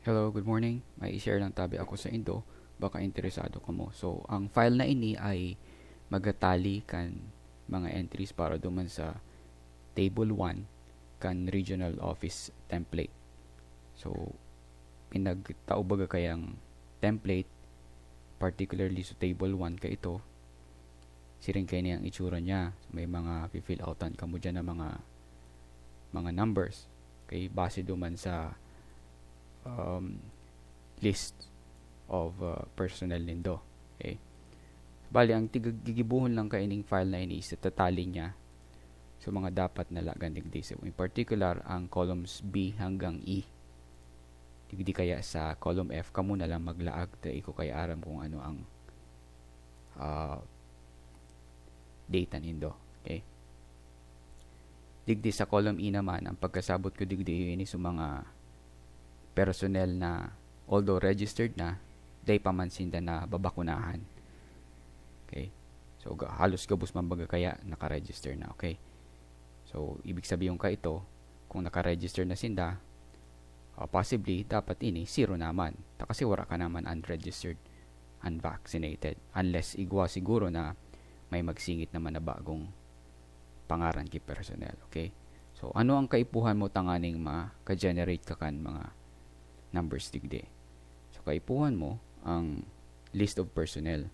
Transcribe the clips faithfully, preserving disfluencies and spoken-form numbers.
Hello, good morning. May i-share lang tabi ako sa indo, baka interesado kamo. So, ang file na ini ay magatali kan mga entries para duman sa table one kan regional office template. So, pinagtao baga kayang template, particularly sa table one ka ito, siring kay ang itsura niya. So, may mga fill outan kamo dyan na mga mga numbers. Okay, base duman sa um, list of uh, personnel nindo. Okay. Bali, ang tig- gigibuhon lang kaining file na ini is tatali niya. So, mga dapat na lagan digdi. So, in particular, ang columns B hanggang E. Digdi kaya sa column F, kamo na lang maglaag, dai ko kaya aram kung ano ang ah, data nindo. Okay? Digdi sa column E naman, ang pagkasabot ko digdi ini sa mga personnel na, although registered na, dai pa man sinda nababakunahan. Okay? So, ga- halos gabos man baga kaya naka-register na. Okay? So, ibig sabihin ka ito, kung naka-register na sinda, ah, possibly, dapat ini, zero naman. Ta kasi wala ka naman unregistered, unvaccinated. Unless igwa siguro na may magsingit naman na bagong pangaran ki personnel. Okay? So, ano ang kaipuhan mo tanganing maka-generate ka kan mga numbers digdi? So, kaipuhan mo ang list of personnel.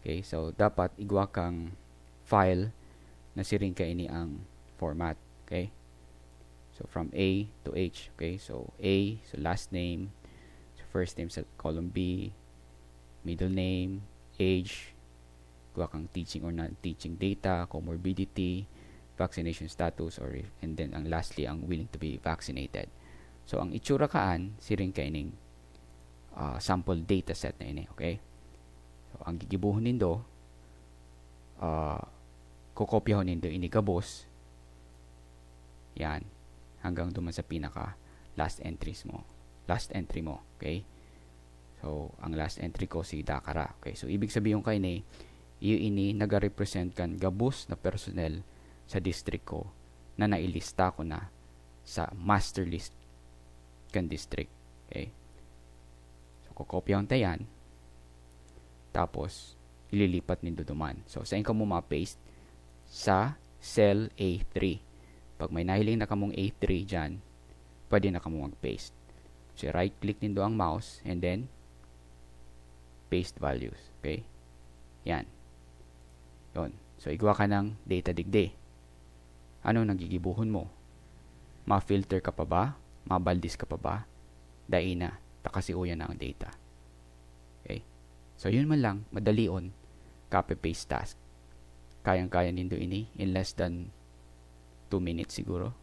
Okay? So, dapat igwa kang file na siring kaini ang format. Okay? So, from A to H. Okay? So, A, so last name, so first name sa column B, middle name, age, igwa kang teaching or non-teaching data, comorbidity, vaccination status, or if, and then ang lastly, ang willing to be vaccinated. So, ang itsura kaan, siring kaining ah, sample data set na ini, okay? So, ang gigibuhon nindo, ah, kokopyahon nindo ini gabos. Yan. Hanggang duman sa pinaka last entries mo. Last entry mo, okay? So, ang last entry ko si Dakara. Okay, so ibig sabihin kaini, iyo ini nagarepresent kan gabos na personnel sa district ko na nailista ko na sa master list kan district. Okay? So, kokopyahon ta yan. Tapos, ililipat nindo duman. So, saan ka mo ma-paste? Sa cell A three. Pag may nahiling na kamong A three dyan, pwede na kamo mag-paste. So, right click nindo ang mouse and then paste values. Okay? Yan. Yon. So, igwa ka ng data digdi. Ano nang gigibuhon mo? Ma-filter ka pa ba? Mabaldis ka pa ba? Dai na, ta kasi uya na ang data. Okay? So, yun man lang, madalion, copy-paste task. Kayang-kaya nindo ini in less than two minutes siguro.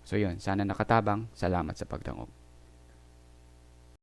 So, yun. Sana nakatabang. Salamat sa pagdangog.